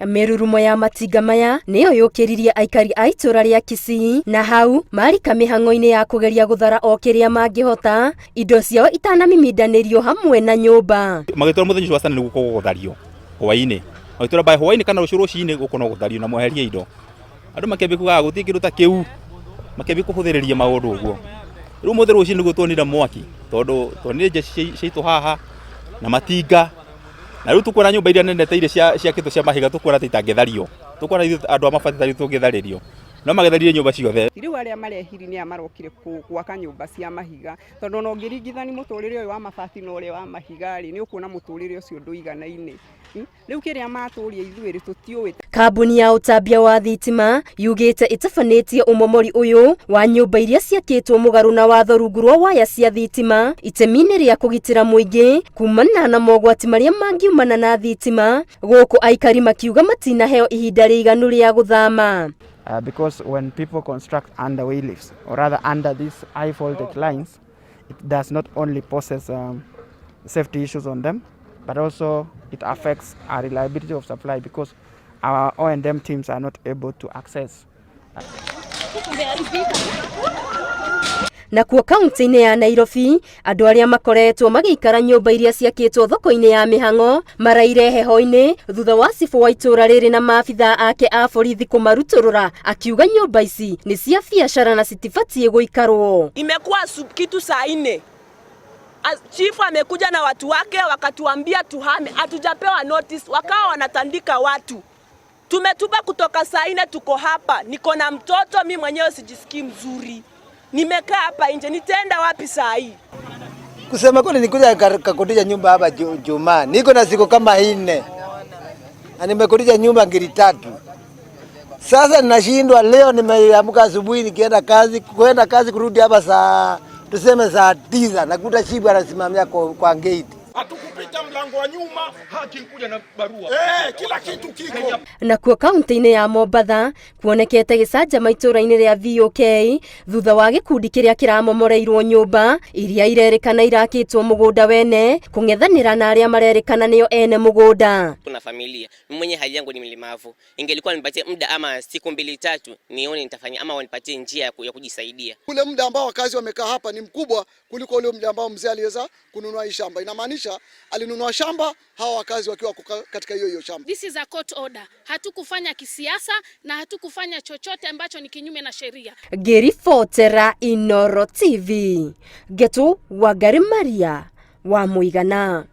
Mĩrurumo ya matinga maya nĩyo yũkĩririe aikari a itũra rĩa Kisii na hau marika mĩhang'o-inĩ ya kũgeria gũthara o kĩrĩa mangĩhota indo ciao itanamimindanĩrio hamwe na nyũmba. Magĩtwĩra mũthenya ũcio wa Sunday nĩguo gũgũthario hwaĩ-inĩ, magĩtwĩra by hwaĩ-inĩ kana rũciũ rũcinĩ gũkũ no gũthario na mweherie indo. Andũ makĩambia kugaga gũtirĩ kĩndũ ta kĩu, makĩambia kũhũthĩrĩria maũndũ ũguo. Rĩu ũmũthĩ rũcinĩ nĩguo tuonire mwaki tondũ tuonire jeshi ciitũ haha na matinga. Na rĩu tũkuona nyũmba iria nene ta iria ciakĩtwo cia mahiga tũkuona ta itangĩthario. Tũkuona ithuĩ andũ a mabati ta ithuĩ tũngĩtharĩrio. No magĩtharirie nyũmba ciothe. Rĩu arĩa marehiri nĩ aya marokire gwaka nyũmba cia mahiga, tondũ ona ũngĩringithania mũtũrĩre ũyũ wa mabati na ũrĩa wa mahiga rĩ, nĩ ũkuona mũtũrĩre ũcio ndũiganaine. Rĩu kĩrĩa matũria ithuĩ rĩ, tũtiũĩ. Kambuni ya ũtambia wa thitima yugĩte ĩtabanĩtie ũmomori ũyũ wa nyũmba iria ciakĩtwo mũgarũ na watho rungu rwa waya cia thitima itemi-inĩ rĩa kũgitĩra mũingĩ kumana na mogwati marĩa mangiumana na thitima, gũkũ aikari makiuga matinaheo ihinda rĩiganu rĩa gũthama. Because when people construct under way lifts, or rather under these high voltage lines, it does not only poses safety issues on them, but also it affects our reliability of supply because our O&M teams are not able to access. Nakuo kaunti-inĩ ya Nairobi, andũ arĩa makoretwo magĩikara nyũmba iria ciakĩtwo thoko-inĩ ya mĩhang'o maraire heho-inĩ thutha wa cibũ wa itũũra rĩrĩ na maabithaa ake a borithi kũmarutũrũra akiuga nyũmba ici nĩ cia biacara na citibatiĩ gũikarwo. Imekuwa kitu saa nne. Chifu amekuja na watu wake wakatuambia tuhame, hatujapewa notice, wakawa wanatandika watu. Tumetupa kutoka saa nne tuko hapa, niko na mtoto mi mwenyewe sijisikii mzuri, nimekaa hapa nje, nitaenda wapi saa hii? Kusema kweli nikuja kakodisha nyumba hapa Jumaa, niko na siku kama 4 na nimekodisha nyumba ngiri 3. Sasa ninashindwa. Leo nimeamka asubuhi nikienda kazi, kwenda kazi kurudi hapa saa tuseme saa 9 nakuta chifu anasimamia kwa gate. Hatukupita mlango wa nyuma, haki kuja na barua. Kila kitu kiko. Nakuo kaunti-inĩ ya Mombatha kuonekete gĩcanjama itũũra-inĩ rĩa VOK thutha wa gĩkundi kĩrĩa kĩramomoreirwo nyũmba iria irerĩkana irakĩtwo mũgũnda wene kũng'ethanĩra na arĩa marerĩkana nĩo ene mũgũnda. Kuna familia, mimi mwenyewe hali yangu ni mlemavu. Ingelikuwa nipatie muda ama siku 2-3 nione nitafanya ama wanipatie njia ya kujisaidia. Ule muda ambao wakazi wamekaa hapa ni mkubwa kuliko ule muda ambao mzee aliweza kununua hii shamba. Inamaanisha alinunua shamba hawa wakazi wakiwa katika hiyo hiyo shamba. This is a court order. Hatukufanya kisiasa na hatukufanya chochote ambacho ni kinyume na sheria. Ngĩribotera Inooro TV, Ngetu Wangari Maria wa Mũigana.